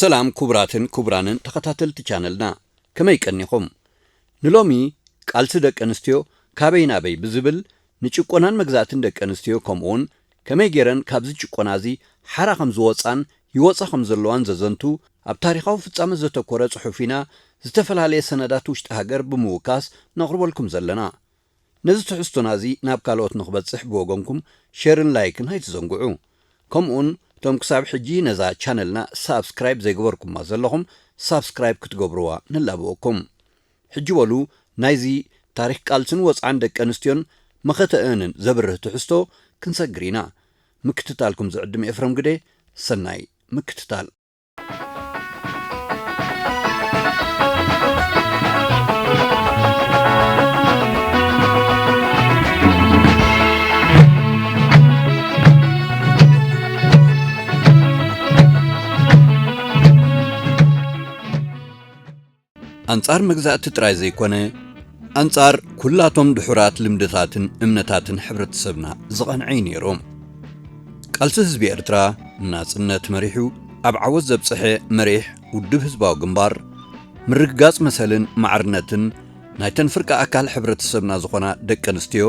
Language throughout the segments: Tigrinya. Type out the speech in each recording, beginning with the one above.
ሰላም ክቡራትን ክቡራንን ተኸታተልቲ ቻነልና፣ ከመይ ቀኒኹም? ንሎሚ ቃልሲ ደቂ ኣንስትዮ ካበይ ናበይ ብዝብል ንጭቆናን መግዛእትን ደቂ ኣንስትዮ፣ ከምኡውን ከመይ ገይረን ካብዚ ጭቆና እዚ ሓራ ከም ዝወጻን ይወጻ ከም ዘለዋን ዘዘንቱ ኣብ ታሪኻዊ ፍጻመ ዘተኮረ ጽሑፍ ኢና ዝተፈላለየ ሰነዳት ውሽጢ ሃገር ብምውካስ ነቕርበልኩም ዘለና። ነዚ ትሕዝቶና እዚ ናብ ካልኦት ንኽበጽሕ ብወገንኩም ሸርን ላይክን ኣይትዘንግዑ። ከምኡውን እቶም ክሳብ ሕጂ ነዛ ቻነልና ሳብስክራይብ ዘይገበርኩማ ዘለኹም ሳብስክራይብ ክትገብርዋ ንላበወኩም። ሕጂ በሉ ናይዚ ታሪኽ ቃልስን ወጽዓን ደቂ ኣንስትዮን መኸተእንን ዘብርህ ትሕዝቶ ክንሰግር ኢና። ምክትታልኩም ዝዕድም ኤፍረም ግደ፣ ሰናይ ምክትታል። ኣንጻር መግዛእቲ ጥራይ ዘይኮነ፣ ኣንጻር ኩላቶም ድሑራት ልምድታትን እምነታትን ሕብረተሰብና ዝቐንዐ እዩ ነይሩ። ቃልሲ ህዝቢ ኤርትራ ንናጽነት መሪሑ ኣብ ዓወት ዘብጽሐ መሪሕ ውድብ ህዝባዊ ግንባር፣ ምርግጋጽ መሰልን ማዕርነትን ናይተን ፍርቂ ኣካል ሕብረተሰብና ዝኾና ደቂ ኣንስትዮ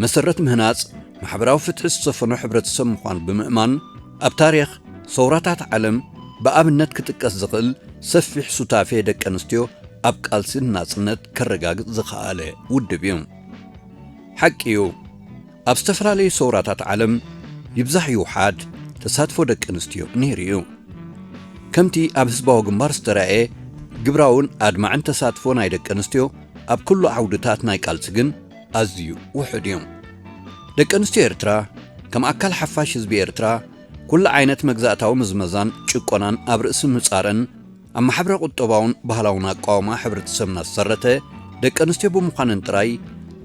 መሰረት ምህናጽ ማሕበራዊ ፍትሒ ዝሰፈኖ ሕብረተሰብ ምዃን ብምእማን፣ ኣብ ታሪኽ ሰውራታት ዓለም ብኣብነት ክጥቀስ ዝኽእል ሰፊሕ ሱታፌ ደቂ ኣንስትዮ ኣብ ቃልሲ ናጽነት ከረጋግጽ ዝኸኣለ ውድብ እዩ። ሓቂ እዩ፣ ኣብ ዝተፈላለዩ ሰውራታት ዓለም ይብዛሕ ይውሓድ ተሳትፎ ደቂ ኣንስትዮ ነይሩ እዩ። ከምቲ ኣብ ህዝባዊ ግንባር ዝተራእየ ግብራውን ኣድማዕን ተሳትፎ ናይ ደቂ ኣንስትዮ ኣብ ኩሉ ዓውድታት ናይ ቃልሲ ግን ኣዝዩ ውሑድ እዩ። ደቂ ኣንስትዮ ኤርትራ ከም ኣካል ሓፋሽ ህዝቢ ኤርትራ ኩሉ ዓይነት መግዛእታዊ ምዝመዛን ጭቆናን ኣብ ርእሲ ምጻረን ኣብ ማሕበረ ቁጠባውን ባህላውን ኣቃውማ ሕብረተሰብና ዝሰረተ ደቂ ኣንስትዮ ብምዃነን ጥራይ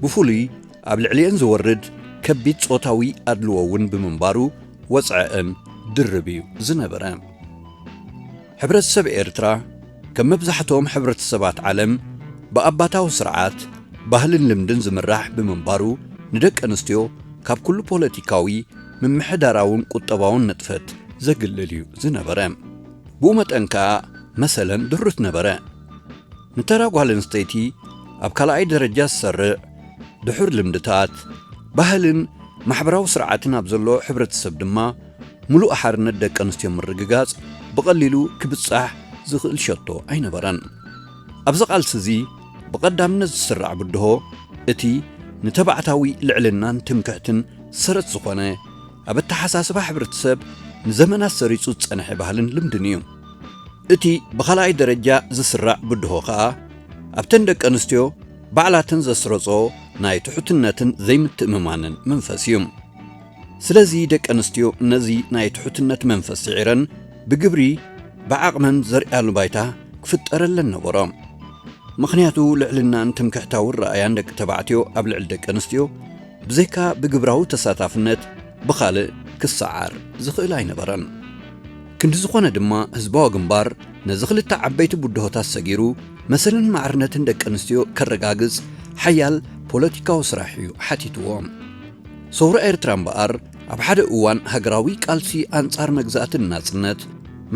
ብፍሉይ ኣብ ልዕሊአን ዝወርድ ከቢድ ጾታዊ ኣድልዎ እውን ብምንባሩ ወጽዐአን ድርብ እዩ ዝነበረ። ሕብረተሰብ ኤርትራ ከም መብዛሕትኦም ሕብረተሰባት ዓለም ብኣባታዊ ስርዓት ባህልን ልምድን ዝምራሕ ብምንባሩ ንደቂ ኣንስትዮ ካብ ኩሉ ፖለቲካዊ፣ ምምሕዳራውን ቁጠባውን ንጥፈት ዘግልል እዩ ዝነበረ። ብኡ መጠን ከኣ መሰለን ድሩት ነበረ። ንተራ ጓል ኣንስተይቲ ኣብ ካልኣይ ደረጃ ዝሰርዕ ድሑር ልምድታት፣ ባህልን ማሕበራዊ ስርዓትን ኣብ ዘሎ ሕብረተሰብ ድማ ምሉእ ሓርነት ደቂ ኣንስትዮ ምርግጋጽ ብቐሊሉ ክብጻሕ ዝኽእል ሸቶ ኣይነበረን። ኣብዚ ቃልሲ እዚ ብቐዳምነት ዝስራዕ ብድሆ እቲ ንተባዕታዊ ልዕልናን ትምክሕትን ሰረት ዝኾነ ኣብ ኣተሓሳስባ ሕብረተሰብ ንዘመናት ሰሪጹ ዝጸንሐ ባህልን ልምድን እዩ። እቲ ብኻልኣይ ደረጃ ዝስራዕ ብድሆ ኸኣ ኣብተን ደቂ ኣንስትዮ ባዕላተን ዘስረጾ ናይ ትሑትነትን ዘይምትእምማንን መንፈስ እዩ። ስለዚ ደቂ ኣንስትዮ ነዚ ናይ ትሑትነት መንፈስ ስዒረን ብግብሪ ብዓቕመን ዘርእያሉ ባይታ ክፍጠረለን ነበሮ። ምኽንያቱ ልዕልናን ትምክሕታዊ ረኣያን ደቂ ተባዕትዮ ኣብ ልዕሊ ደቂ ኣንስትዮ ብዘይካ ብግብራዊ ተሳታፍነት ብኻልእ ክሰዓር ዝኽእል ኣይነበረን። ክንዲ ዝኾነ ድማ ህዝባዊ ግንባር ነዚ ክልተ ዓበይቲ ብድሆታት ሰጊሩ መሰልን ማዕርነትን ደቂ ኣንስትዮ ከረጋግጽ ሓያል ፖለቲካዊ ስራሕ እዩ ሓቲትዎ። ሰውራ ኤርትራ እምበኣር ኣብ ሓደ እዋን ሃገራዊ ቃልሲ ኣንጻር መግዛእትን ናጽነት፣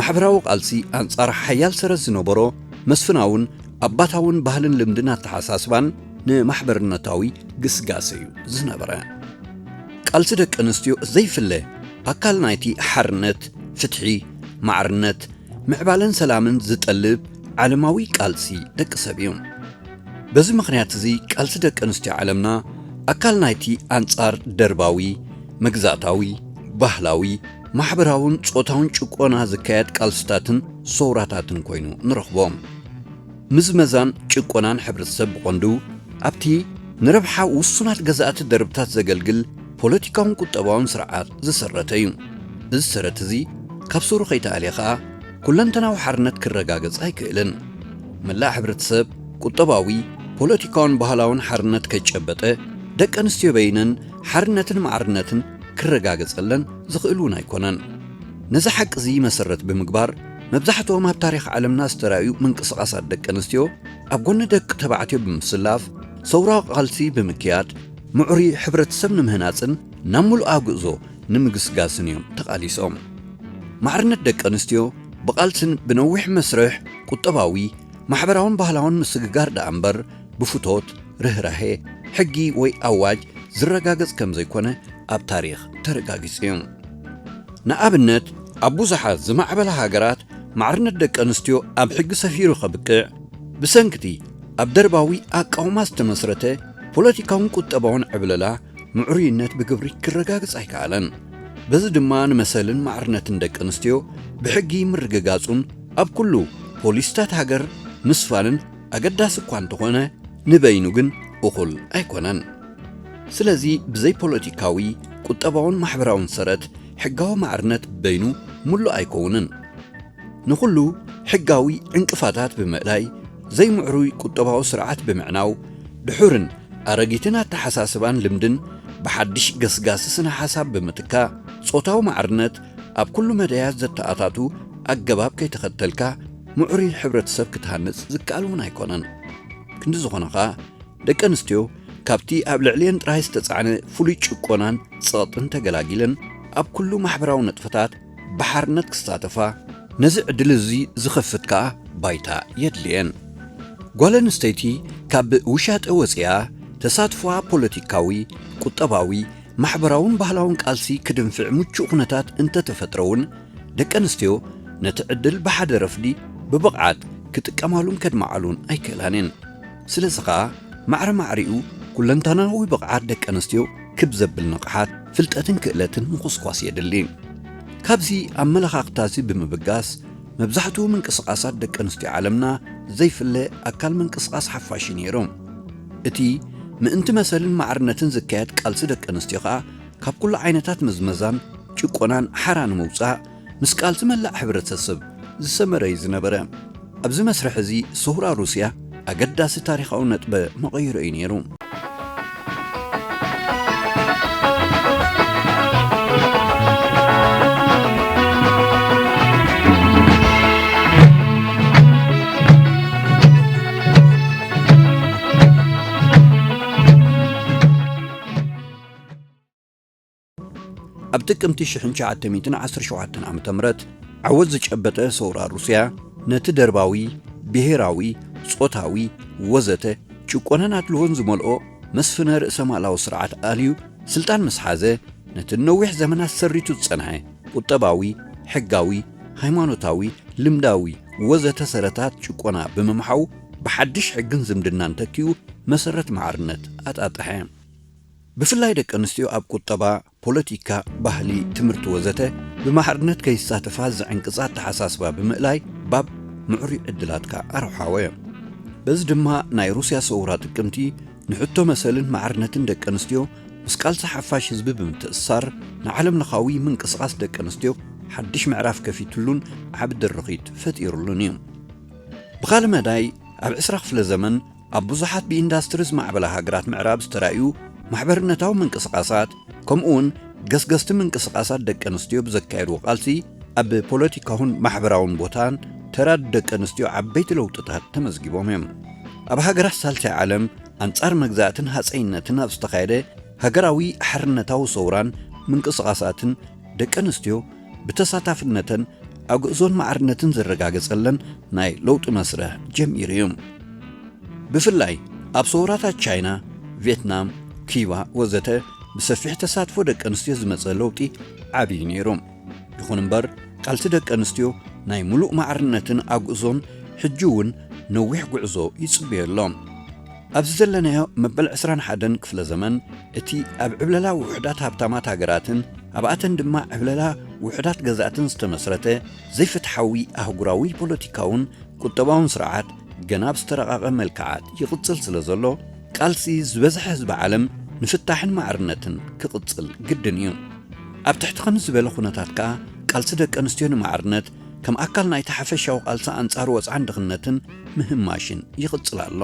ማሕበራዊ ቃልሲ ኣንጻር ሓያል ሰረት ዝነበሮ መስፍናውን ኣባታውን ባህልን ልምድን ኣተሓሳስባን ንማሕበርነታዊ ግስጋሰ እዩ ዝነበረ። ቃልሲ ደቂ ኣንስትዮ ዘይፍለ ኣካል ናይቲ ሓርነት፣ ፍትሒ፣ ማዕርነት፣ ምዕባለን ሰላምን ዝጠልብ ዓለማዊ ቃልሲ ደቂ ሰብ እዩ። በዚ ምኽንያት እዚ ቃልሲ ደቂ ኣንስትዮ ዓለምና ኣካል ናይቲ ኣንጻር ደርባዊ፣ መግዛእታዊ፣ ባህላዊ፣ ማሕበራውን ጾታውን ጭቆና ዝካየድ ቃልስታትን ሰውራታትን ኮይኑ ንረኽቦ። ምዝመዛን ጭቆናን ሕብረተሰብ ብቐንዱ ኣብቲ ንረብሓ ውሱናት ገዛእቲ ደርብታት ዘገልግል ፖለቲካውን ቁጠባውን ስርዓት ዝሰረተ እዩ። እዚ ሰረት እዚ ካብ ሱሩ ከይተኣልየ ኸኣ ኩለንተናዊ ሓርነት ክረጋገጽ ኣይክእልን። መላእ ሕብረተሰብ ቁጠባዊ፣ ፖለቲካውን ባህላውን ሓርነት ከይጨበጠ ደቂ ኣንስትዮ በይነን ሓርነትን ማዕርነትን ክረጋገጸለን ዝኽእል እውን ኣይኮነን። ነዚ ሓቂ እዚ መሰረት ብምግባር መብዛሕትኦም ኣብ ታሪኽ ዓለምና ዝተራእዩ ምንቅስቓሳት ደቂ ኣንስትዮ ኣብ ጎኒ ደቂ ተባዕትዮ ብምስላፍ ሰውራዊ ቃልሲ ብምክያድ ምዕሩይ ሕብረተሰብ ንምህናጽን ናብ ምሉኣ ጉዕዞ ንምግስጋስን እዮም ተቓሊሶም። ማዕርነት ደቂ ኣንስትዮ ብቓልስን ብነዊሕ መስርሕ ቁጠባዊ፣ ማሕበራውን ባህላውን ምስግጋር ደኣ እምበር፣ ብፍቶት፣ ርህራሄ፣ ሕጊ ወይ ኣዋጅ ዝረጋገጽ ከም ዘይኮነ ኣብ ታሪኽ ተረጋጊጹ እዩ። ንኣብነት፣ ኣብ ብዙሓት ዝማዕበላ ሃገራት ማዕርነት ደቂ ኣንስትዮ ኣብ ሕጊ ሰፊሩ ከብቅዕ፣ ብሰንክቲ ኣብ ደርባዊ ኣቃውማ ዝተመስረተ ፖለቲካውን ቁጠባውን ዕብለላ ምዕሩይነት ብግብሪ ክረጋግጽ ኣይከኣለን። በዚ ድማ ንመሰልን ማዕርነትን ደቂ ኣንስትዮ ብሕጊ ምርግጋጹን ኣብ ኩሉ ፖሊስታት ሃገር ምስፋንን ኣገዳሲ እኳ እንተኾነ፣ ንበይኑ ግን እኹል ኣይኮነን። ስለዚ ብዘይ ፖለቲካዊ፣ ቁጠባውን ማሕበራውን ሰረት፣ ሕጋዊ ማዕርነት በይኑ ምሉእ ኣይከውንን። ንኹሉ ሕጋዊ ዕንቅፋታት ብምእላይ፣ ዘይምዕሩይ ቁጠባዊ ስርዓት ብምዕናው፣ ድሑርን ኣረጊትን ኣተሓሳስባን ልምድን ብሓድሽ ገስጋሲ ስነ ሓሳብ ብምትካእ፣ ጾታዊ ማዕርነት ኣብ ኩሉ መዳያት ዘተኣታቱ ኣገባብ ከይተኸተልካ፣ ምዕሩይ ሕብረተሰብ ክትሃንጽ ዝከኣል እውን ኣይኮነን። ክንዲ ዝኾነ ኸኣ፣ ደቂ ኣንስትዮ ካብቲ ኣብ ልዕሊአን ጥራይ ዝተጻዕነ ፍሉይ ጭቆናን ጸቕጥን ተገላጊለን፣ ኣብ ኩሉ ማሕበራዊ ንጥፈታት ብሓርነት ክሳተፋ፣ ነዚ ዕድል እዚ ዝኸፍት ከኣ ባይታ የድልየን። ጓል ኣንስተይቲ ካብ ውሻጠ ወጺኣ፣ ተሳትፎኣ ፖለቲካዊ፣ ቁጠባዊ፣ ማሕበራውን ባህላውን ቃልሲ ክድንፍዕ ምቹእ ኩነታት እንተተፈጥረ እውን፣ ደቂ ኣንስትዮ ነቲ ዕድል ብሓደ ረፍዲ ብብቕዓት ክጥቀማሉን ከድምዓሉን ኣይክእላን እየን። ስለዚ ኸኣ፣ ማዕረ ማዕሪኡ ኩለንተናዊ ብቕዓት ደቂ ኣንስትዮ ክብ ዘብል ንቕሓት፣ ፍልጠትን ክእለትን ምኹስኳስ የድሊ። ካብዚ ኣመለኻኽታዚ ብምብጋስ፣ መብዛሕትኡ ምንቅስቓሳት ደቂ ኣንስትዮ ዓለምና ዘይፍለ ኣካል ምንቅስቓስ ሓፋሽ እዩ ነይሩ። እቲ ምእንቲ መሰልን ማዕርነትን ዝካየድ ቃልሲ ደቂ ኣንስትዮ ኸኣ፣ ካብ ኩሉ ዓይነታት ምዝመዛን ጭቆናን ሓራ ንምውጻእ፣ ምስ ቃልሲ መላእ ሕብረተሰብ ዝሰመረ እዩ ዝነበረ። ኣብዚ መስርሕ እዚ፣ ሰውራ ሩስያ ኣገዳሲ ታሪኻዊ ነጥበ መቐይሮ እዩ ነይሩ። ኣብ ጥቅምቲ ሽሕን ትሽዓተ ሚእትን ዓሰርተ ሸውዓተን ዓመተ ምህረት ዓወት ዝጨበጠ ሰውራ ሩስያ፣ ነቲ ደርባዊ፣ ብሄራዊ፣ ጾታዊ፣ ወዘተ ጭቆናን ኣድልዎን ዝመልኦ መስፍነ ርእሰ ማላዊ ስርዓት ኣልዩ ስልጣን ምስ ሓዘ፣ ነቲ ነዊሕ ዘመናት ሰሪቱ ዝጸንሐ ቁጠባዊ፣ ሕጋዊ፣ ሃይማኖታዊ፣ ልምዳዊ ወዘተ ሰረታት ጭቆና ብምምሓው፣ ብሓድሽ ሕግን ዝምድናን ተኪኡ መሰረት ማዕርነት ኣጣጠሐ። ብፍላይ ደቂ ኣንስትዮ ኣብ ቁጠባ፣ ፖለቲካ፣ ባህሊ፣ ትምህርቲ ወዘተ ብማዕርነት ከይሳተፋ ዝዕንቅጻ ኣተሓሳስባ ብምእላይ፣ ባብ ምዕሩይ ዕድላትካ ኣርሓወ። በዚ ድማ ናይ ሩስያ ሰውራ ጥቅምቲ ንሕቶ መሰልን ማዕርነትን ደቂ ኣንስትዮ ምስ ቃልሲ ሓፋሽ ህዝቢ ብምትእስሳር፣ ንዓለም ለኻዊ ምንቅስቓስ ደቂ ኣንስትዮ ሓድሽ ምዕራፍ ከፊትሉን ዓቢ ድርኺት ፈጢሩሉን እዩ። ብኻልእ መዳይ፣ ኣብ ዕስራ ክፍለ ዘመን ኣብ ብዙሓት ብኢንዳስትሪ ዝማዕበላ ሃገራት ምዕራብ ዝተራእዩ ማሕበርነታዊ ምንቅስቓሳት፣ ከምኡውን ገስገስቲ ምንቅስቓሳት ደቂ ኣንስትዮ ብዘካየድዎ ቃልሲ፣ ኣብ ፖለቲካውን ማሕበራውን ቦታን ተራ ደቂ ኣንስትዮ ዓበይቲ ለውጥታት ተመዝጊቦም እዮም። ኣብ ሃገራት ሳልሳይ ዓለም፣ ኣንጻር መግዛእትን ሃጸይነትን ኣብ ዝተኻየደ ሃገራዊ ሓርነታዊ ሰውራን ምንቅስቓሳትን፣ ደቂ ኣንስትዮ ብተሳታፍነተን ኣግእዞን ማዕርነትን ዝረጋገጸለን ናይ ለውጢ መስርሕ ጀሚሩ እዩ። ብፍላይ ኣብ ሰውራታት ቻይና፣ ቪየትናም፣ ኪባ ወዘተ ብሰፊሕ ተሳትፎ ደቂ ኣንስትዮ ዝመጸ ለውጢ ዓብዪ ነይሩ። ይኹን እምበር፣ ቃልሲ ደቂ ኣንስትዮ ናይ ምሉእ ማዕርነትን ኣግእዞን ሕጂ እውን ነዊሕ ጉዕዞ ይጽበዮ ኣሎ። ኣብዚ ዘለናዮ መበል ዕስራን ሓደን ክፍለ ዘመን፣ እቲ ኣብ ዕብለላ ውሑዳት ሃብታማት ሃገራትን ኣብኣተን ድማ ዕብለላ ውሑዳት ገዛእትን ዝተመስረተ ዘይፍትሓዊ ኣህጉራዊ ፖለቲካውን ቁጠባውን ስርዓት ገና ብዝተረቓቐ መልክዓት ይቕጽል ስለ ዘሎ፣ ቃልሲ ዝበዝሐ ህዝቢ ዓለም ንፍታሕን ማዕርነትን ክቕጽል ግድን እዩ። ኣብ ትሕቲ ከምዚ ዝበለ ኩነታት ከኣ፣ ቃልሲ ደቂ ኣንስትዮ ንማዕርነት ከም ኣካል ናይቲ ሓፈሻዊ ቃልሲ ኣንጻር ወጽዓን ድኽነትን ምህማሽን ይቕጽል ኣሎ።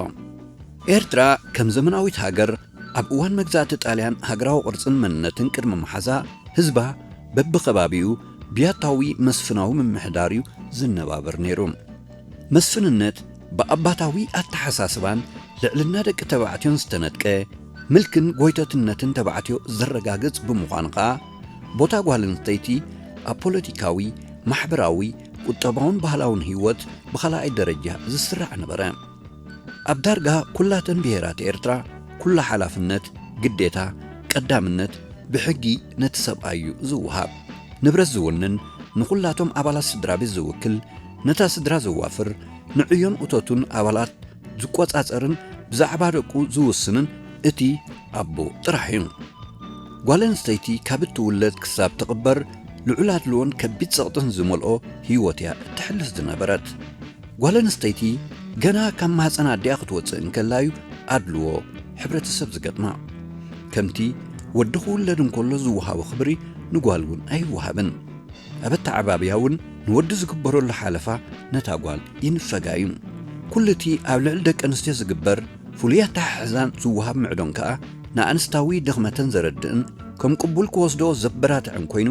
ኤርትራ ከም ዘመናዊት ሃገር ኣብ እዋን መግዛእቲ ጣልያን ሃገራዊ ቅርጽን መንነትን ቅድሚ ምሓዛ ህዝባ በብኸባቢኡ ብያታዊ መስፍናዊ ምምሕዳር እዩ ዝነባበር ነይሩ። መስፍንነት ብኣባታዊ ኣተሓሳስባን ልዕልና ደቂ ተባዕትዮን ዝተነጥቀ፣ ምልክን ጎይተትነትን ተባዕትዮ ዘረጋግጽ ብምዃኑ ኸኣ፣ ቦታ ጓል ኣንስተይቲ ኣብ ፖለቲካዊ፣ ማሕበራዊ፣ ቁጠባውን ባህላውን ህይወት ብኻልኣይ ደረጃ ዝስራዕ ነበረ። ኣብ ዳርጋ ኩላተን ብሄራት ኤርትራ ኩሉ ሓላፍነት፣ ግዴታ፣ ቀዳምነት ብሕጊ ነቲ ሰብኣይ እዩ ዝወሃብ። ንብረት ዝውንን፣ ንኹላቶም ኣባላት ስድራ ቤት ዝውክል፣ ነታ ስድራ ዘዋፍር፣ ንዕዮን እቶቱን ኣባላት ዝቆጻጸርን ብዛዕባ ደቁ ዝውስንን እቲ ኣቦ ጥራሕ እዩ። ጓል ኣንስተይቲ ካብ እትውለድ ክሳብ ትቕበር ልዑል ኣድልዎን ከቢድ ጸቕጥን ዝመልኦ ህይወት እያ እተሕልፍ ዝነበረት። ጓል ኣንስተይቲ ገና ካብ ማህጸን ኣዲኣ ክትወጽእ እንከላ እዩ ኣድልዎ ሕብረተሰብ ዝገጥማ። ከምቲ ወዲ ክውለድ እንከሎ ዝወሃቦ ክብሪ ንጓል እውን ኣይወሃብን። ኣብ ኣተዓባብያ እውን ንወዲ ዝግበረሉ ሓለፋ ነታ ጓል ይንፈጋ እዩ። ኩሉ እቲ ኣብ ልዕሊ ደቂ ኣንስትዮ ዝግበር ፍሉይ ኣተሓሕዛን ዝወሃብ ምዕዶን ከኣ ንኣንስታዊ ድኽመተን ዘረድእን ከም ቅቡል ክወስዶ ዘበራትዕን ኮይኑ፣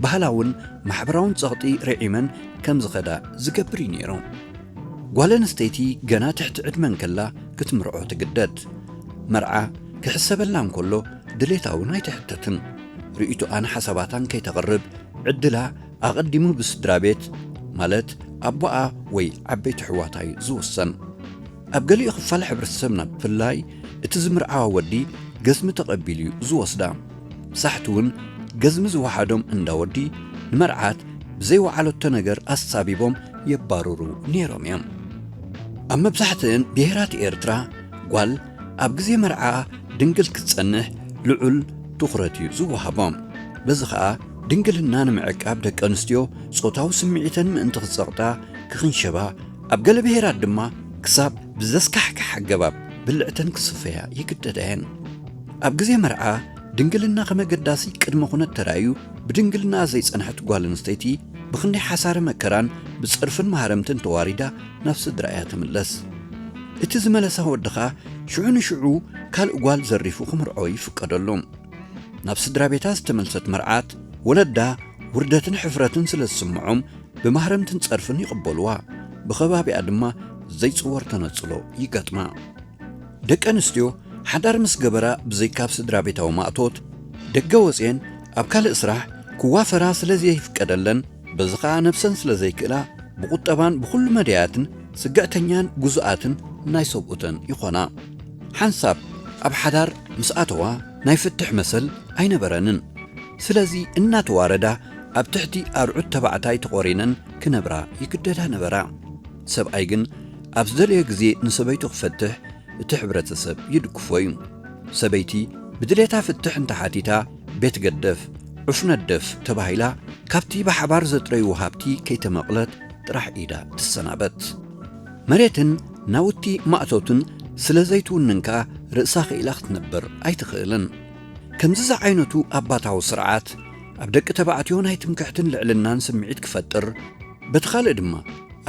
ባህላውን ማሕበራውን ጸቕጢ ርዒመን ከም ዝኸዳ ዝገብር እዩ ነይሩ። ጓል ኣንስተይቲ ገና ትሕቲ ዕድመ እንከላ ክትምርዖ ትግደድ። መርዓ ክሕሰበላ እንከሎ ድሌታ እውን ኣይትሕተትን። ርእይቶኣን ሓሳባታን ከይተቕርብ ዕድላ ኣቐዲሙ ብስድራ ቤት፣ ማለት ኣቦኣ ወይ ዓበይቲ ኣሕዋታ እዩ ዝውሰን። ኣብ ገሊኡ ክፋል ሕብረተሰብና ብፍላይ እቲ ዝምርዓዋ ወዲ ገዝሚ ተቐቢሉ እዩ ዝወስዳ። ሳሕቲ እውን ገዝሚ ዝወሓዶም እንዳ ወዲ ንመርዓት ብዘይወዓለቶ ነገር ኣሳቢቦም የባርሩ ነይሮም እዮም። ኣብ መብዛሕትእን ብሄራት ኤርትራ ጓል ኣብ ግዜ መርዓኣ ድንግል ክትጸንሕ ልዑል ትኹረት እዩ ዝወሃቦም። በዚ ኸኣ ድንግልና ንምዕቃብ ደቂ ኣንስትዮ ጾታዊ ስምዒተን ምእንቲ ክጸቕጣ፣ ክኽንሸባ፣ ኣብ ገለ ብሄራት ድማ ክሳብ ብዘስካሕክሕ ኣገባብ ብልዕተን ክስፈያ ይግደዳ እየን። ኣብ ግዜ መርዓ ድንግልና ከም ኣገዳሲ ቅድመ ኩነት ተራእዩ፣ ብድንግልና ዘይጸንሐት ጓል ኣንስተይቲ ብኽንደይ ሓሳረ መከራን ብጸርፍን ማህረምትን ተዋሪዳ ናብ ስድራ እያ ትምለስ። እቲ ዝመለሳ ወዲ ኸኣ ሽዑ ንሽዑ ካልእ ጓል ዘሪፉ ክምርዖ ይፍቀደሉ። ናብ ስድራ ቤታ ዝተመልሰት መርዓት ወለዳ ውርደትን ሕፍረትን ስለ ዝስምዖም ብማህረምትን ጸርፍን ይቕበልዋ። ብኸባቢኣ ድማ ዘይጽወር ተነጽሎ ይገጥማ። ደቂ ኣንስትዮ ሓዳር ምስ ገበራ ብዘይካ ኣብ ስድራ ቤታዊ ማእቶት ደገ ወጽየን ኣብ ካልእ ስራሕ ክዋፈራ ስለ ዘይፍቀደለን፣ በዚ ኸኣ ነብሰን ስለ ዘይክእላ ብቁጠባን ብኹሉ መዳያትን ስግዕተኛን ግዙኣትን ናይ ሰብኡተን ይኾና። ሓንሳብ ኣብ ሓዳር ምስ ኣተዋ ናይ ፍትሕ መሰል ኣይነበረንን። ስለዚ እናተዋረዳ ኣብ ትሕቲ ኣርዑት ተባዕታይ ተቖሪነን ክነብራ ይግደዳ ነበራ። ሰብኣይ ግን ኣብ ዝደለዮ ግዜ ንሰበይቱ ክፈትሕ እቲ ሕብረተሰብ ይድግፎ እዩ። ሰበይቲ ብድሌታ ፍትሕ እንተሓቲታ ቤት ገደፍ፣ ዑፍ ነደፍ ተባሂላ ካብቲ ብሓባር ዘጥረይዎ ሃብቲ ከይተመቕለት ጥራሕ ኢዳ ትሰናበት። መሬትን ናውቲ ማእቶትን ስለ ዘይትውንን ከኣ ርእሳ ክኢላ ክትነብር ኣይትኽእልን። ከምዚ ዝዓይነቱ ኣባታዊ ስርዓት ኣብ ደቂ ተባዕትዮ ናይ ትምክሕትን ልዕልናን ስምዒት ክፈጥር፣ በቲ ካልእ ድማ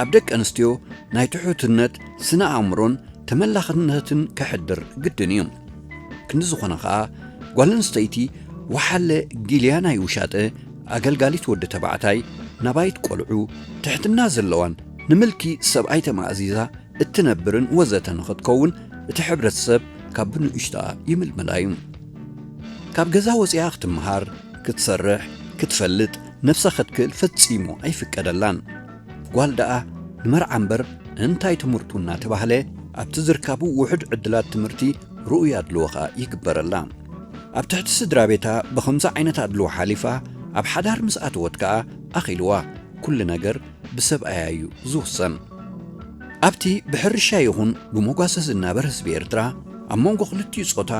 ኣብ ደቂ ኣንስትዮ ናይ ትሑትነት ስነ ኣእምሮን ተመላኽነትን ከሕድር ግድን እዩ። ክንዲ ዝኾነ ኸኣ ጓል ኣንስተይቲ ወሓለ ጊልያ ናይ ውሻጠ ኣገልጋሊት ወዲ ተባዕታይ፣ ናባይት ቆልዑ፣ ትሕትና ዘለዋን ንምልኪ ሰብኣይ ተማእዚዛ እትነብርን ወዘተ ንኽትከውን እቲ ሕብረተሰብ ካብ ብንእሽቶኣ ይምልምላ እዩ። ካብ ገዛ ወፂኣ ክትምሃር፣ ክትሰርሕ፣ ክትፈልጥ፣ ነብሳ ከትክእል ፈጺሙ ኣይፍቀደላን። ጓል ደኣ ንመርዓ እምበር እንታይ ትምህርቱ እናተባህለ ኣብቲ ዝርካቡ ውሑድ ዕድላት ትምህርቲ ርኡይ ኣድልዎ ኸኣ ይግበረላ። ኣብ ትሕቲ ስድራ ቤታ ብኸምዚ ዓይነት ኣድልዎ ሓሊፋ ኣብ ሓዳር ምስ ኣተወት ከኣ ኣኺልዋ፣ ኩሉ ነገር ብሰብኣያ እዩ ዝውሰን። ኣብቲ ብሕርሻ ይኹን ብመጓሰ ዝናበር ህዝቢ ኤርትራ ኣብ መንጎ ክልቲኡ ጾታ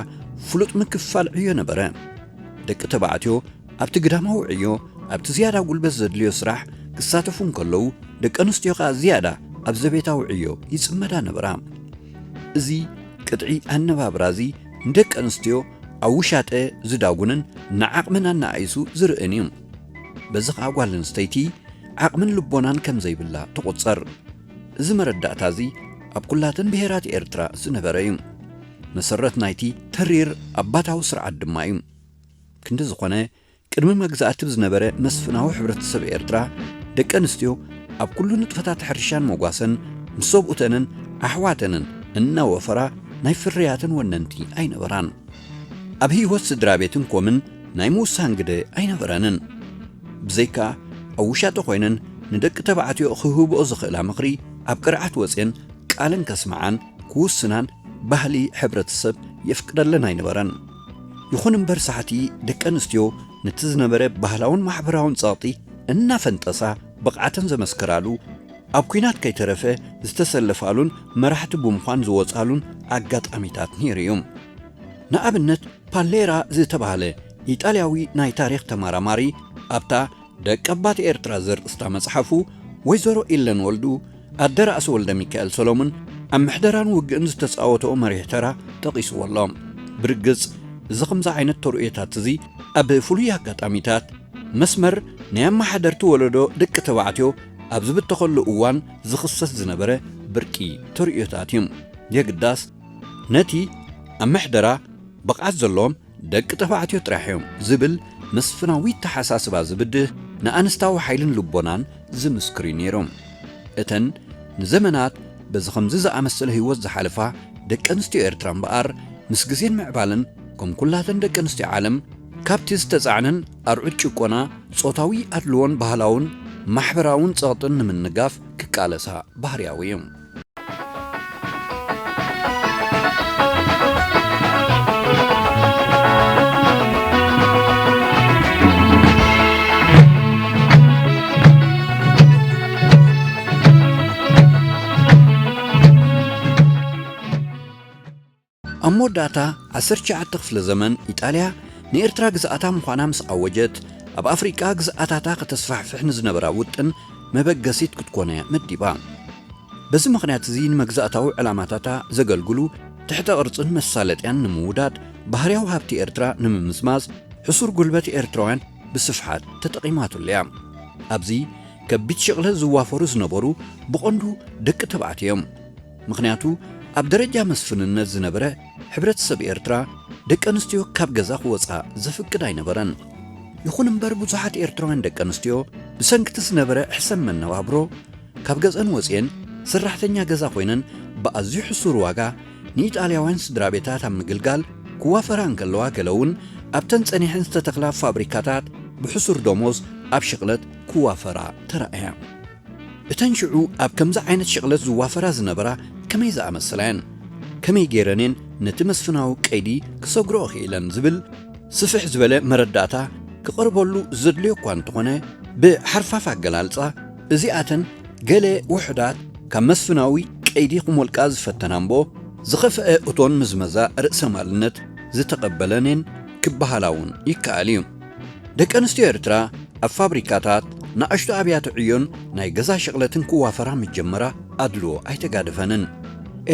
ፍሉጥ ምክፍፋል ዕዮ ነበረ። ደቂ ተባዕትዮ ኣብቲ ግዳማዊ ዕዮ፣ ኣብቲ ዝያዳ ጉልበት ዘድልዮ ስራሕ ክሳተፉ እንከለዉ፣ ደቂ ኣንስትዮ ከኣ ዝያዳ ኣብ ዘቤታዊ ዕዮ ይጽመዳ ነበራ። እዚ ቅጥዒ ኣነባብራ እዚ ንደቂ ኣንስትዮ ኣብ ውሻጠ ዝዳጉንን ንዓቕመን ኣነኣኢሱ ዝርእን እዩ። በዚ ከኣ ጓል ኣንስተይቲ ዓቕምን ልቦናን ከም ዘይብላ ትቑጸር። እዚ መረዳእታ እዚ ኣብ ኩላተን ብሄራት ኤርትራ ዝነበረ እዩ። መሰረት ናይቲ ተሪር ኣባታዊ ስርዓት ድማ እዩ። ክንዲ ዝኾነ፣ ቅድሚ መግዛእቲ ብዝነበረ መስፍናዊ ሕብረተሰብ ኤርትራ፣ ደቂ ኣንስትዮ ኣብ ኩሉ ንጥፈታት ሕርሻን መጓሰን ምስ ሰብኡተንን ኣሕዋተንን እናወፈራ ናይ ፍርያተን ወነንቲ ኣይነበራን። ኣብ ህይወት ስድራ ቤትን ኮምን ናይ ምውሳን ግደ ኣይነበረንን። ብዘይካ ኣብ ውሻጠ ኮይነን ንደቂ ተባዕትዮ ክህብኦ ዝኽእላ ምኽሪ ኣብ ቅርዓት ወፅየን ቃለን ከስምዓን ክውስናን ባህሊ ሕብረተሰብ የፍቅደለን ኣይነበረን። ይኹን እምበር ሳሕቲ ደቂ ኣንስትዮ ነቲ ዝነበረ ባህላውን ማሕበራውን ጸቕጢ እናፈንጠሳ ብቕዓተን ዘመስከራሉ፣ ኣብ ኲናት ከይተረፈ ዝተሰለፋሉን መራሕቲ ብምዃን ዝወጻሉን ኣጋጣሚታት ነይሩ እዩ። ንኣብነት ፓሌራ ዝተባህለ ኢጣልያዊ ናይ ታሪኽ ተመራማሪ ኣብታ ደቀባት ኤርትራ ዘርእስታ መጽሓፉ ወይዘሮ ኢለን ወልዱ ኣደ ራእሲ ወልደ ሚካኤል ሰሎሙን ኣብ ምሕደራን ውግእን ዝተጻወተኦ መሪሕ ተራ ጠቒስዎ ኣሎ። ብርግጽ እዚ ከምዚ ዓይነት ተርእዮታት እዚ ኣብ ፍሉይ ኣጋጣሚታት መስመር ናይ ኣመሓደርቲ ወለዶ ደቂ ተባዕትዮ ኣብ ዝብተኸሉ እዋን ዝኽሰት ዝነበረ ብርቂ ተርእዮታት እዩ። የግዳስ ነቲ ኣብ ምሕደራ ብቕዓት ዘለዎም ደቂ ተባዕትዮ ጥራሕ እዮም ዝብል መስፍናዊ ኣተሓሳስባ ዝብድህ ንኣንስታዊ ሓይልን ልቦናን ዝምስክር እዩ ነይሩ። እተን ንዘመናት በዚ ከምዚ ዝኣመሰለ ህይወት ዝሓለፋ ደቂ ኣንስትዮ ኤርትራ እምበኣር ምስ ግዜን ምዕባለን ከም ኩላተን ደቂ ኣንስትዮ ዓለም ካብቲ ዝተጻዕነን ኣርዑት ጭቆና፣ ጾታዊ ኣድልዎን ባህላውን ማሕበራውን ጸቕጥን ንምንጋፍ ክቃለሳ ባህርያዊ እዩ። ኣብ መወዳእታ ዓሰርተ ትሽዓተ ክፍለ ዘመን ኢጣልያ ንኤርትራ ግዝኣታ ምዃና ምስ ኣወጀት ኣብ ኣፍሪቃ ግዝኣታታ ከተስፋሕፍሕ ንዝነበራ ውጥን መበገሲት ክትኮነ መዲባ። በዚ ምኽንያት እዚ ንመግዛእታዊ ዕላማታታ ዘገልግሉ ትሕተ ቅርጽን መሳለጥያን ንምውዳድ ባህርያዊ ሃብቲ ኤርትራ ንምምዝማዝ ሕሱር ጉልበት ኤርትራውያን ብስፍሓት ተጠቒማትሉ እያ። ኣብዚ ከቢድ ሽቕለት ዝዋፈሩ ዝነበሩ ብቐንዱ ደቂ ተባዕትዮ እዮም። ምኽንያቱ ኣብ ደረጃ መስፍንነት ዝነበረ ሕብረተሰብ ኤርትራ ደቂ ኣንስትዮ ካብ ገዛ ክወጻ ዘፍቅድ ኣይነበረን። ይኹን እምበር ብዙሓት ኤርትራውያን ደቂ ኣንስትዮ ብሰንክቲ ዝነበረ ሕሰም መነባብሮ ካብ ገዘን ወጺኤን ሰራሕተኛ ገዛ ኮይነን ብኣዝዩ ሕሱር ዋጋ ንኢጣልያውያን ስድራ ቤታት ኣብ ምግልጋል ክዋፈራ እንከለዋ፣ ገለ እውን ኣብተን ጸኒሐን ዝተተኽላ ፋብሪካታት ብሕሱር ደሞዝ ኣብ ሽቕለት ክዋፈራ ተራእያ። እተን ሽዑ ኣብ ከምዚ ዓይነት ሽቕለት ዝዋፈራ ዝነበራ ከመይ ዝኣመሰላ እየን? ከመይ ገይረን እየን ነቲ መስፍናዊ ቀይዲ ክሰግርኦ ክኢለን ዝብል ስፍሕ ዝበለ መረዳእታ ክቐርበሉ ዘድልዮ እኳ እንተኾነ፣ ብሓርፋፍ ኣገላልጻ እዚኣተን ገለ ውሑዳት ካብ መስፍናዊ ቀይዲ ክሞልቃ ዝፈተና እምቦ ዝኸፍአ እቶን ምዝመዛ ርእሰማልነት ዝተቐበለን እየን ክበሃላ እውን ይከኣል እዩ። ደቂ ኣንስትዮ ኤርትራ ኣብ ፋብሪካታት፣ ንኣሽቱ ኣብያተ ዕዮን ናይ ገዛ ሽቕለትን ክዋፈራ ምስ ጀመራ ኣድልዎ ኣይተጋደፈንን።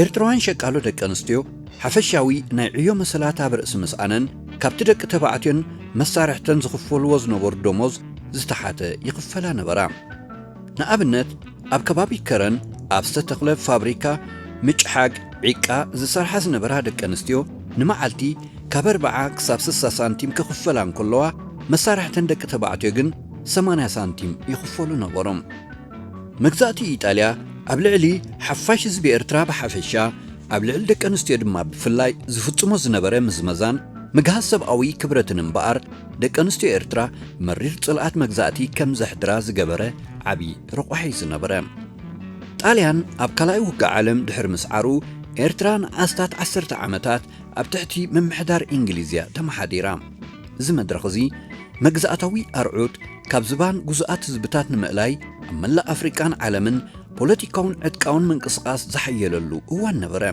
ኤርትራውያን ሸቃሎ ደቂ ኣንስትዮ ሓፈሻዊ ናይ ዕዮ መሰላት ኣብ ርእሲ ምስኣነን ካብቲ ደቂ ተባዕትዮን መሳርሕተን ዝኽፈልዎ ዝነበሩ ደሞዝ ዝተሓተ ይኽፈላ ነበራ። ንኣብነት ኣብ ከባቢ ከረን ኣብ ዝተተኽለ ፋብሪካ ምጭሓግ ዒቃ ዝሰርሓ ዝነበራ ደቂ ኣንስትዮ ንመዓልቲ ካብ ኣርብዓ ክሳብ ስሳ ሳንቲም ክኽፈላ እንከለዋ፣ መሳርሕተን ደቂ ተባዕትዮ ግን ሰማንያ ሳንቲም ይኽፈሉ ነበሮም። መግዛእቲ ኢጣልያ ኣብ ልዕሊ ሓፋሽ ህዝቢ ኤርትራ ብሓፈሻ ኣብ ልዕሊ ደቂ ኣንስትዮ ድማ ብፍላይ ዝፍጽሞ ዝነበረ ምዝመዛን ምግሃስ ሰብኣዊ ክብረትን እምበኣር ደቂ ኣንስትዮ ኤርትራ መሪር ጽልኣት መግዛእቲ ከም ዘሕድራ ዝገበረ ዓቢ ረቋሒ እዩ ዝነበረ። ጣልያን ኣብ ካልኣይ ውግእ ዓለም ድሕሪ ምስዓሩ ኤርትራ ንኣስታት ዓሰርተ ዓመታት ኣብ ትሕቲ ምምሕዳር እንግሊዝ እያ ተመሓዲራ። እዚ መድረኽ እዚ መግዛእታዊ ኣርዑት ካብ ዝባን ግዙኣት ህዝብታት ንምእላይ ኣብ መላእ ኣፍሪቃን ዓለምን ፖለቲካውን ዕጥቃውን ምንቅስቓስ ዝሓየለሉ እዋን ነበረ።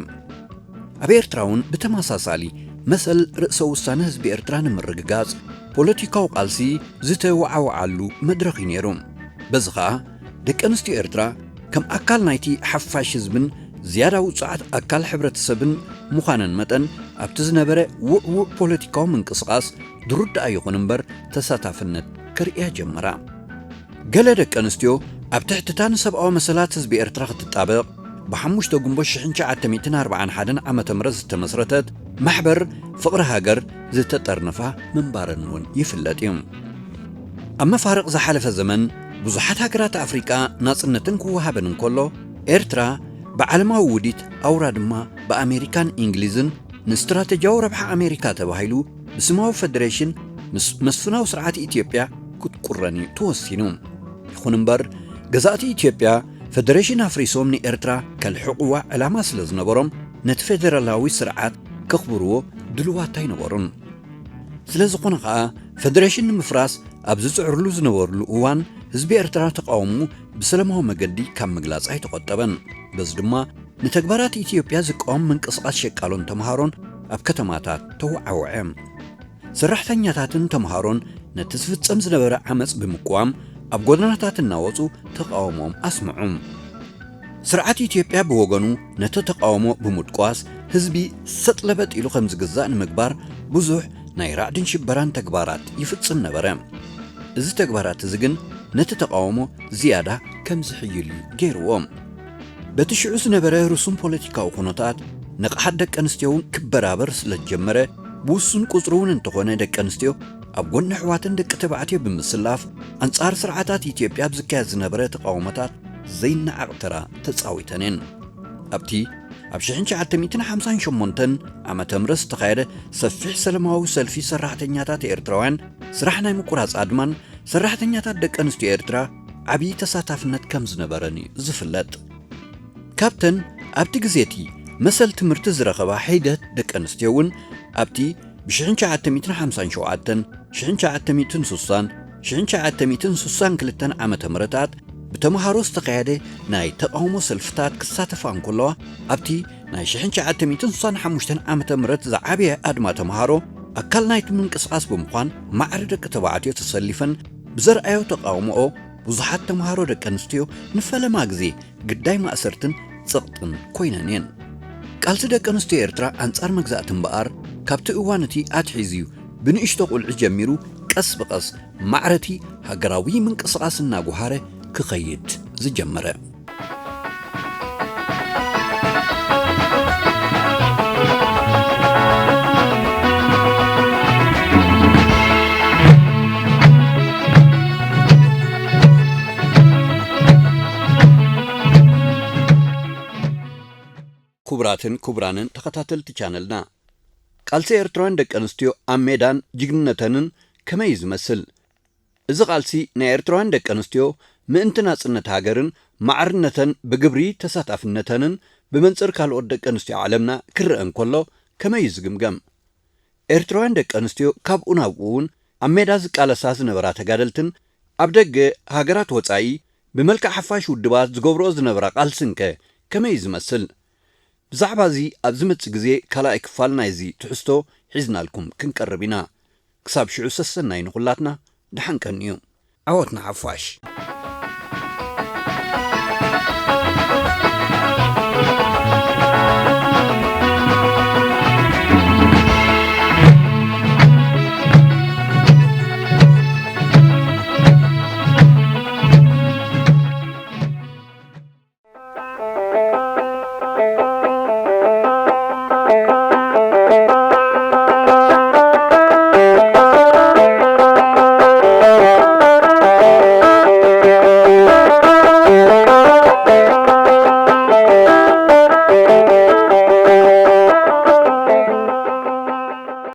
ኣብ ኤርትራ እውን ብተመሳሳሊ መሰል ርእሰ ውሳነ ህዝቢ ኤርትራ ንምርግጋጽ ፖለቲካዊ ቃልሲ ዝተወዓወዓሉ መድረኽ እዩ ነይሩ። በዚ ኸኣ ደቂ ኣንስትዮ ኤርትራ ከም ኣካል ናይቲ ሓፋሽ ህዝብን ዝያዳ ውጹዓት ኣካል ሕብረተሰብን ምዃነን መጠን ኣብቲ ዝነበረ ውዕዉዕ ፖለቲካዊ ምንቅስቓስ ድሩዳኣ ይኹን እምበር ተሳታፍነት ከርእያ ጀመራ። ገለ ደቂ ኣንስትዮ ኣብ ትሕቲ እታ ንሰብኣዊ መሰላት ህዝቢ ኤርትራ ክትጣበቕ ብሓሙሽተ ጉንቦት ሽሕን ትሽዓተ ሚእትን ኣርባዓን ሓደን ዓመተ ምህረት ዝተመስረተት ማሕበር ፍቕሪ ሃገር ዝተጠርነፋ ምንባረን እውን ይፍለጥ እዩ። ኣብ መፋርቕ ዝሓለፈ ዘመን ብዙሓት ሃገራት ኣፍሪቃ ናጽነትን ክወሃበን እንከሎ፣ ኤርትራ ብዓለማዊ ውዲት ኣውራ ድማ ብኣሜሪካን እንግሊዝን ንስትራተጂያዊ ረብሓ ኣሜሪካ ተባሂሉ ብስማዊ ፈደሬሽን ምስ መስፍናዊ ስርዓት ኢትዮጵያ ክትቁረን እዩ ተወሲኑ። ይኹን እምበር፣ ገዛእቲ ኢትዮጵያ ፈደረሽን ኣፍሪሶም ንኤርትራ ከልሕቕዋ ዕላማ ስለ ዝነበሮም፣ ነቲ ፌደራላዊ ስርዓት ከኽብርዎ ድልዋት ኣይነበሩን። ስለ ዝኾነ ኸኣ፣ ፈደረሽን ንምፍራስ ኣብ ዝጽዕርሉ ዝነበርሉ እዋን፣ ህዝቢ ኤርትራ ተቓውሞኡ ብሰላማዊ መገዲ ካብ ምግላጽ ኣይተቖጠበን። በዚ ድማ፣ ንተግባራት ኢትዮጵያ ዝቃወም ምንቅስቓስ ሸቃሎን ተምሃሮን ኣብ ከተማታት ተወዓወዐ። ሰራሕተኛታትን ተምሃሮን ነቲ ዝፍጸም ዝነበረ ዓመጽ ብምቅዋም፣ ኣብ ጎደናታት እናወጹ ተቃውሞኦም ኣስምዑ። ስርዓት ኢትዮጵያ ብወገኑ ነቲ ተቃውሞ ብምድቋስ፣ ህዝቢ ሰጥ ለበጥ ኢሉ ከም ዝግዛእ ንምግባር ብዙሕ ናይ ራዕድን ሽበራን ተግባራት ይፍጽም ነበረ። እዚ ተግባራት እዚ ግን ነቲ ተቃውሞ ዝያዳ ከም ዝሕይል እዩ ገይርዎ። በቲ ሽዑ ዝነበረ ርሱን ፖለቲካዊ ኩነታት፣ ንቕሓት ደቂ ኣንስትዮ እውን ክበራበር ስለ ዝጀመረ፣ ብውሱን ቁጽሪ እውን እንተኾነ ደቂ ኣንስትዮ ኣብ ጎኒ ኣሕዋተን ደቂ ተባዕትዮ ብምስላፍ፣ ኣንጻር ስርዓታት ኢትዮጵያ ኣብ ዝካየድ ዝነበረ ተቃውሞታት ዘይነዓቕ ተራ ተጻዊተን እየን። ኣብቲ ኣብ ሽሕን ትሽዓተ ሚእትን ሓምሳን ሸሞንተን ዓመተ ምህረት ዝተኻየደ ሰፊሕ ሰላማዊ ሰልፊ ሰራሕተኛታት ኤርትራውያን፣ ስራሕ ናይ ምቁራጽ ኣድማን ሰራሕተኛታት ደቂ ኣንስትዮ ኤርትራ ዓብዪ ተሳታፍነት ከም ዝነበረን እዩ ዝፍለጥ። ካብተን ኣብቲ ግዜ እቲ መሰል ትምህርቲ ዝረኸባ ሒደት ደቂ ኣንስትዮ እውን ኣብቲ ብ ሽሕን ትሽዓተ ሚእትን ሓምሳን ሸውዓተን፣ ሽሕን ትሽዓተ ሚእትን ሱሳን፣ ሽሕን ትሽዓተ ሚእትን ሱሳን ክልተን ዓመተ ምህረታት ብተምሃሮ ዝተኻየደ ናይ ተቓውሞ ሰልፍታት ክሳተፋ እንከለዋ፣ ኣብቲ ናይ ሽሕን ትሽዓተ ሚእትን ሱሳን ሓሙሽተን ዓመተ ምህረት ዝዓበየ ኣድማ ተምሃሮ ኣካል ናይቲ ምንቅስቓስ ብምዃን ማዕረ ደቂ ተባዕትዮ ተሰሊፈን ብዘርኣዮ ተቓውሞኦ ብዙሓት ተምሃሮ ደቂ ኣንስትዮ ንፈለማ ግዜ ግዳይ ማእሰርትን ጸቕጥን ኮይነን እየን። ቃልሲ ደቂ ኣንስትዮ ኤርትራ ኣንጻር መግዛእቲ እምበኣር፣ ካብቲ እዋን እቲ ኣትሒዙ እዩ ብንእሽቶ ቁልዒ ጀሚሩ ቀስ ብቐስ ማዕረቲ ሃገራዊ ምንቅስቓስ እናጓሃረ ክኸይድ ዝጀመረ። ክቡራትን ክቡራንን ተኸታተልቲ ቻነልና፣ ቃልሲ ኤርትራውያን ደቂ ኣንስትዮ ኣብ ሜዳን ጅግንነተንን ከመይ እዩ ዝመስል? እዚ ቃልሲ ናይ ኤርትራውያን ደቂ ኣንስትዮ ምእንቲ ናጽነት ሃገርን ማዕርነተን ብግብሪ ተሳታፍነተንን ብመንጽር ካልኦት ደቂ ኣንስትዮ ዓለምና ክረአ እንከሎ ከመይ እዩ ዝግምገም? ኤርትራውያን ደቂ ኣንስትዮ ካብኡ ናብኡ እውን ኣብ ሜዳ ዝቃለሳ ዝነበራ ተጋደልትን ኣብ ደገ ሃገራት ወጻኢ ብመልክዕ ሓፋሽ ውድባት ዝገብርኦ ዝነበራ ቃልስንከ ከመይ እዩ ዝመስል? ብዛዕባ እዚ ኣብ ዝመጽእ ግዜ ካልኣይ ክፋል ናይዚ ትሕዝቶ ሒዝናልኩም ክንቀርብ ኢና። ክሳብ ሽዑ ሰሰናይ ንኹላትና፣ ደሓን ቀንዩ። ዓወት ንሓፋሽ!